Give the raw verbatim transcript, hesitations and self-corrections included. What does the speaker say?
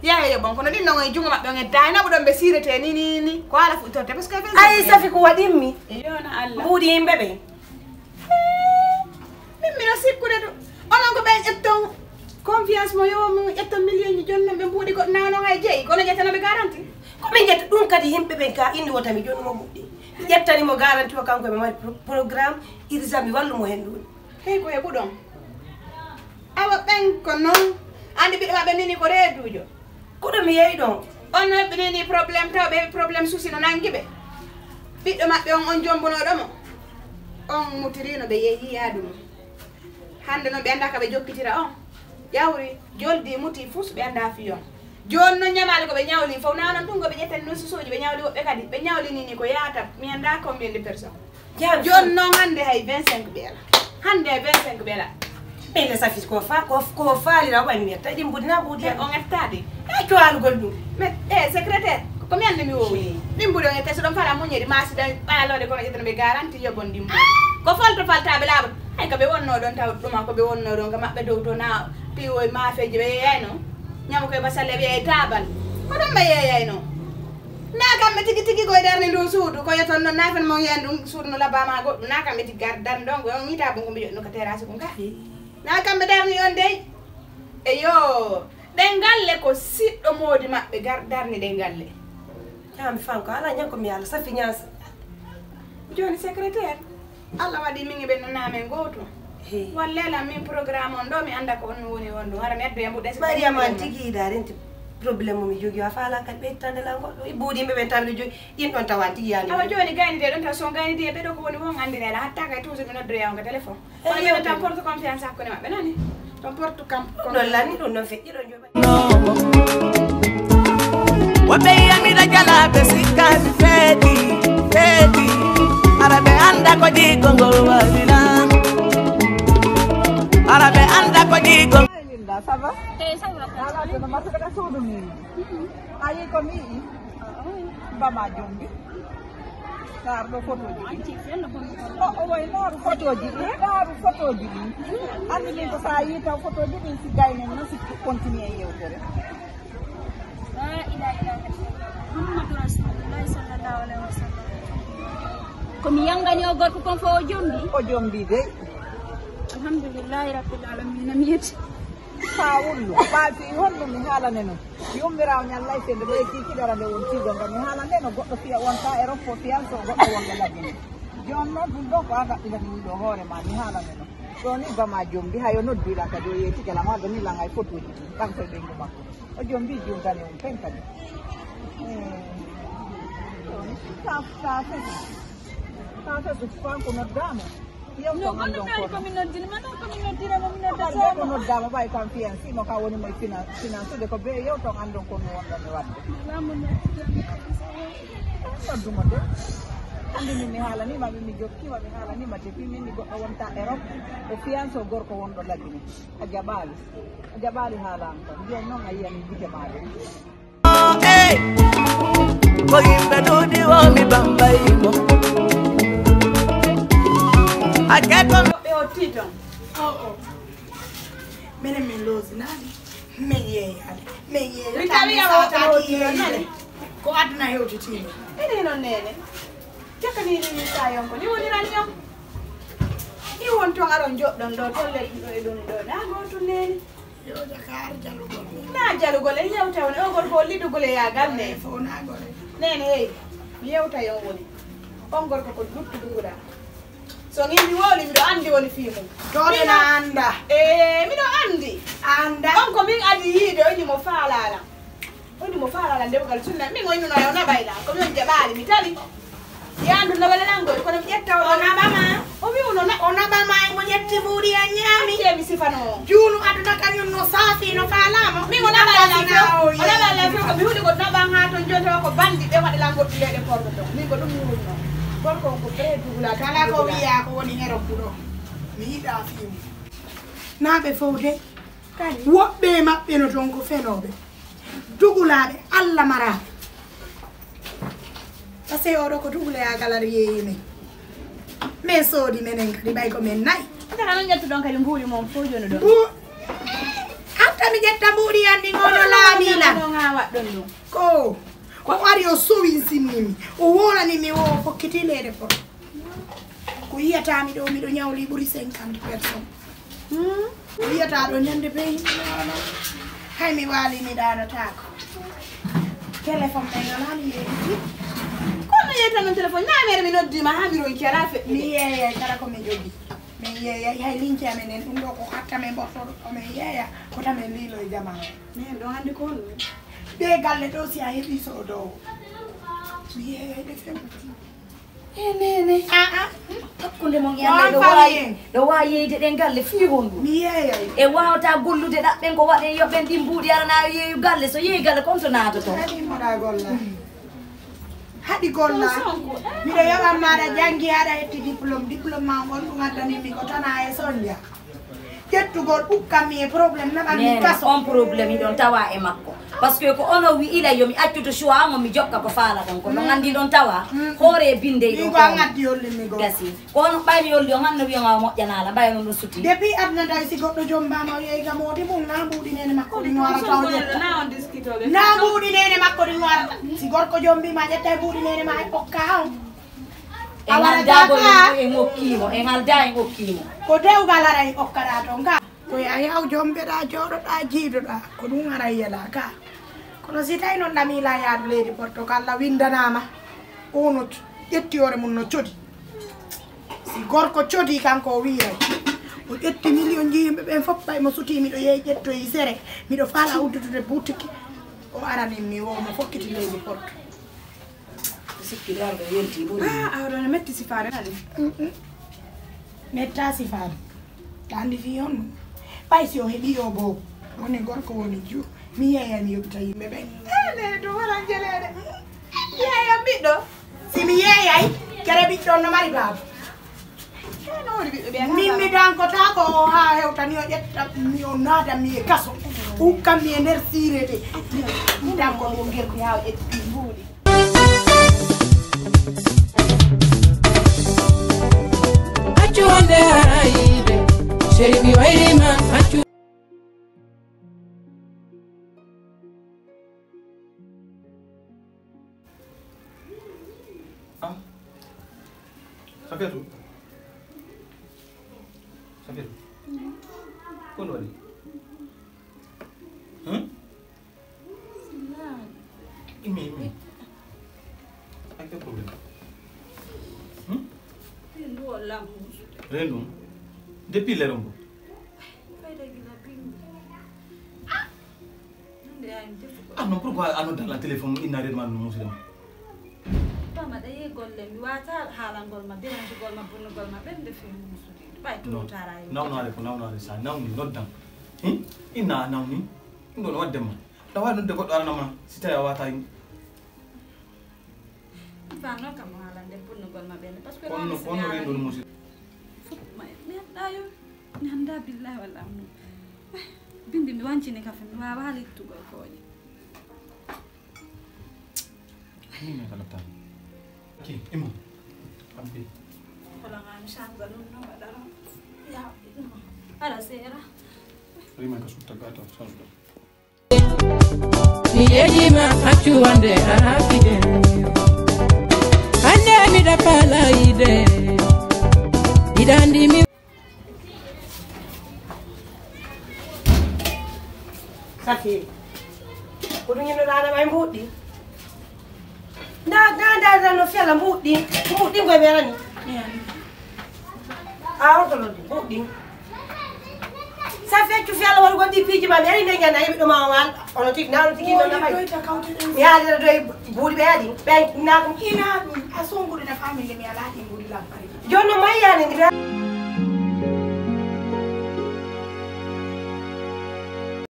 Yaye yo bon, kono ɗin non e jungo maɓɓe on e dayna ɓuɗon ɓe sirete ni ni ni. Ko ala fuɗɗorte parce que ay safi ko waɗimmi. Yona Allah. Mbuuɗi yimɓe ɓe. Min mino sikkude ɗum. Onon ko ɓen ƴetton confiance mo yo mum ƴetton million ji jonnon ɓe mbuuɗi goɗɗo nawa non hay jeeyi kono ƴettana ɓe garanti. Ko min ƴetta ɗum kadi yimɓe ɓen ka indi wota mi jonnumo mbuuɗi. Mi ƴettani mo garanti o kanko ɓe mari pro- programme irisa mi wallumo hen ɗum. Hey ko heɓuɗon. Awa ɓen ko non. Andi ɓiɗɗo maɓɓe nini ko reedujo. Koɗo mi yeeyi ɗon. On no ɓe nini problème taw ɓe problème souci no nangi ɓe. Ɓiɗɗo maɓɓe on on jombonoɗo mo. On mutirino ɓe yeeyi yaadu mo. Hande non ɓe anda ka ɓe jokkitira on. Ƴawri joldi muti fus ɓe anda fi on. Joni non ñamaali ko ɓe ñawli fof na non ɗum ko ɓe ƴettani non susuji ɓe ñawli woɓɓe kadi ɓe ñawli nini ko yaata mi anda combien de personnes. Joni non hande hay vingt-cinq ɓeela. Hande hay vingt-cinq ɓeela. Ɓeele safi ko fa ko ko faalira waɗi mi yetta ɗin mbudina mbudi. On ettade. E cuwalugol ɗum. Mais e secrétaire ko mi andi mi wowi. Ɗin mbudi on ette so ɗon fala muñedi ma si ɗan ɓaalode kono ƴettana ɓe garanti yobon ɗin mbudi. Ko folto faltaɓe laaɓa. Ay ko ɓe wonno ɗon taw ɗuma ko ɓe wonno ɗon ka maɓɓe dow to na piwoye mafeji ɓe yeyayno. Ñama koye basalle ɓe yeyay tabal. Ko ɗon ɓe yeyayno. Na kamɓe tigi tigi koye darni ndun suudu ko yeton non nafen mon yen ɗum suudu no labama goɗɗum na kamɓe tigi gar darni ɗon ko on yita bun ko mbiɗo no ka terasi kun ka. Na kamɓe darni on dey. Eyo. Ɗen galle ko siɗɗo moodi maɓɓe gar darni ɗen galle. Ñaami fan ko ala ñan ko mi ala safi ñaasa. Joni secrétaire. Allah waɗi min eɓe nana men gooto. Wallela min programme on ɗo mi anda ko on woni on ɗum hara mi addoya mbuɗe. Mariama an tigi yiɗa renti problème mo mi jogi a faala kadi ɓe ittande lan goɗɗo i buuɗi yimɓe ɓen tawi ɗo jogi ɗin ɗon tawa an tigi yani awa joni gaynide ɗon taw son gaynide ɓe ɗo ko woni won andinela hatta kay toujours mi noddoya on ko téléphone. Kono ɓe tan porte confiance hakkunde maɓɓe nani ton porte kam ɗon lanni ɗum ɗon feƴƴi ɗon joɓa. Woɓɓe yiyamiɗo jalaaɓe sikkaani feeti feeti. Ara ɓe annda ko jikko ngol wawina. Ara ɓe annda ko jikko. Linda, ça va? Ala to no martude ka suudu ni. Ayi ko mi. Bama jombi. Kaar ɗo photoji ɗi o o way laaru photoji ɗi laaru photoji ɗi. Anndi min ko so a yii taw photoji ɗin si gaynen noon si continue e yewtere. La ilaha illallah. Muhammadu rasulullahi sallallahu alaihi wasallam. Ko mi yangani o gorko kon fof o jombi o jombi dey. Alhamdulillahi rabbil alamina mi yetti. Faa wullu ɓaati honno mi haalane non. Yummirawo ñallay sende ɓoye kikiɗara nde won tiigo nga mi haalande no goɗɗo fiya wonta e rokko fiyanso goɗɗo wonɗo laggine. Jon noon ɗum ɗo ko a daɗɗinani ɗum ɗo hoore ma mi haalande no. Ɗo ni bama jombi hayo nodduɗa kadi o yeeti kala ma ɗo ni langay fotoji ɗi kanko e ɓeyngu makko. O jombi jumdane on pen kadi. Ka fesu ka fesu fanko noddama. Yewto no goɗɗo anndon kaari kono. Ko mi noddini ma noon ko mi noddira mo mi nodda abar ɓe ko sooma noddaama ɓay kam fiyan simo ka woni moye fina fina sude ko be yewto anndon kono wonɗon e waɗde. Laamu no. Noddumo de anndini mi haalaniima ɓe mi jokkiima mi haalaniima depuis min mi goɗɗo wonta Europe o fiyanso gorko wonɗo lagine. A jaɓaali a jaɓaali haalaan kam mbiyen noon a yiyani gite maa ɗe. Ko yimɓe ɗuuɗi o mi bambayimo. Ake ko ɓe o titon. O o. Menen min loosinaali. Min yeeyaali. Min yeeyaali. Mi tawi a waɗa loosinaali. Ko aduna hewtitiimi. Ene noon neene. Cakka ni ni sa yonko ni woni ran yon. Ni won ton aron joɗɗon ɗo tolle ɗo e ɗum ɗo na gotum neene. Yewta ka ar jalugol. Na jalugol en yewta woni on gorko o liɗugol e yagal ne. Fof na gore. Nene hey mi yewta yon woni on gorko ko luttu duguda. So ngimmi wowli miɗo andi woni fii mum. Toɗe na anda. E miɗo andi. Anda. On ko min adi yiide o inni mo faalala. Woni mo faalala ndewgal sunna min o innuno e o naɓayla ko min jaɓaali mi tawi. Yaandu no welelangoy kono mi ƴetta o naɓama. O wi uno o naɓama e mo ƴetti mbuuɗi a ñaami e mi sifano. Juunu aduna kañum no saafi no faalama min o naɓalala o naɓalala few ko mi huɗi ko naɓan haa toon joni tawa ko bandi ɓe waɗalan goɗɗi leyɗe korɗo ɗon min ko ɗum mi wurno. Gorko on ko ɓe dugula kala ko wiya ko woni hero kuɗo. Mi yiɗa fiimu. Naaɓe fow de. Woɓɓe e maɓɓe no toon ko fenooɓe. Tugulaaɓe Allah maraaɓe. Parce que oɗo ko tuguloyaa galar yeeyi men. Min soodi menen kadi ɓay ko men nayi. Tara no ƴettuɗon kadi mbuuɗi mon fof jonuɗon. Mbu- An tan Ƴetta mbuuɗi an ɗin, ono laami lan. Ko o ari o sowi sinni mi. O wolani mi, o fokkiti leydi fof. Ko yiyata mi ɗo, miɗo ñawli ɓuri cinquante personnes. Hmm? Ko yiyata ɗo ñande ɓe yimɓe ɗo. Hay mi waali mi ɗaanotaako. Téléphone ɓe ngalaa mi yeeyi. Kono yeeyta noon téléphone, ñaameere mi noddiima haa mi ronki alaa feɗɗude. Mi yeeyay kala ko mi jogii. Mi yeeyay hay lince amen en, ɗum ɗo ko hatta men mbortoɗo, ko men yeeya, ko tamen liilo e jamaa o. Min ɗo anndi ko honɗum. Ɗe galle ɗo si a heɓii soodoowo. Mi yeeyay ɗe few. E nene. Ah, ah. Hakkunde mon e Allah ɗo waawi, ɗo waawi yeeyde ɗen galle fii honɗum? Mi yeeyay. E waawata gollude ɗaɓɓen ko waɗen yoɓen ɗin mbuuɗi arana yeeyu galle, so yeeyi galle kon to naatoto. Kadi moɗa golla. Haɗi golla. Miɗo yoɓan maɗa janngi aɗa hetti diplôme. Diplôme ma ngon ɗum addanimmi ko tana e sonja. Ƴettugol ukkan mi e problème naɓan mi Nene, kaso. On problème hiɗon tawa e makko. Parce que ko onon wi ila yo mi accu to choix mo mi jokka ko faala ɗon. Ko non anndi ɗon tawa. Hoore e binde hiɗon ko an addi hollimmi goo. Gasi. Ko on ɓay mi holli on anno wiyon awa moƴƴanaala ɓay non ɗum suti. Depuis aduna tawi si goɗɗo jombaama o yehi ka moodi mum na mbuuɗi nene makko ɗi warata o ƴetta. Na mbuuɗi nene makko ɗi warata. Si gorko jombiima ƴetta e mbuuɗi nene ma e okka on. En aldaa ko en okkiimo, en aldaa en okkiimo. Ko dewgal ara en okkata toon ka. Ko yayaw jombeɗa jooɗoɗa jiidoɗa ko ɗum ara yela ka. Kono si tawi noon ɗamila yaadu leydi Portugal la winndanaama o no ƴetti hoore mum no codi. Si gorko codi kanko o wiiray o ƴetti million ji yimɓe ɓen fof ɓay mo suti miɗo yehi ƴettoyi sere miɗo faala uddutude boutique o arani mi o mo fokkiti leydi Porto. Sikki dal ɗo yonti ɓuri. Ah, awa ɗo no metti sifaade kadi. Metta sifaade. Tandi fi on. Ɓay si o heɓi o bo. Woni gorko woni ju. Mi yeeya mi yoɓita yimɓe ɓen. Ene to wara jeleede. Yeeya ɓiɗɗo. Si mi yeeyay kere ɓiɗɗo no mari baaba. Min mi dankotaako o haa hewta ni o ƴetta mi o naada mi e kaso. Ukkan mi e nder siirede. Mi danko ɗo ngerdi haa o ƴetti mbuuɗi. Accu wonde harayde. Seri mi wayrima accu. Ah. Safetu. Safetu. Ko no waɗi? Hmm? Imi, imi. Ay, quel problème? Hmm? Rendu. Rendu. Depuis lere mbo. Ah non, pourquoi a nodda la téléphone inna redma no musidɗam? Tama ɗa yehi golle mi wata haalangol ma, derangugol ma, bonnugol ma ɓernde few musude. Ɓay to tara e nawnaare ko nawnaare sa nawni noddam. Hin? Inna a nawni. Ɗum ɗo no wadde ma. Ɗa wawi nodde goɗɗo aranama si tawi a wata yim. Fa noon kam o haalande bonnugol ma ɓernde parce que kono kono rendu no musidɗo. Fof ma mi annda yo. Mi annda billahi walla amno. Bindi mi wancini ka fe mi wawa lettugol kooƴe. Min mi kala tan. Ki imo. Abbi. Kala ngam sanga ɗum no waɗara. Ya. Ala seera. Rima ka sutta gata sansuɗo. Mi yeeɗima accu wonde a haɓɓiɗen. Hannde miɗa faalaa yiide. Hiɗa anndi mi. Safi. Ko ɗum yino ɗaana may mbuuɗi. Nda nda nda no fela mbuuɗi. Mbuuɗi ngoy merani. A on to loddi buuɗi. Sa feccu fi Allah waɗugol ɗi piiji ma mi ari nde ñande a yeɓi ɗo ma o ngal ono tigi na ono tigi noon na ɓay. Mi haalira doy buuɗi ɓe adi ɓe na ɗum. Ina ɗum a songude na famille mi alaa ɗi mbuuɗi lampari. Jooni no mayyani ndi ɓe.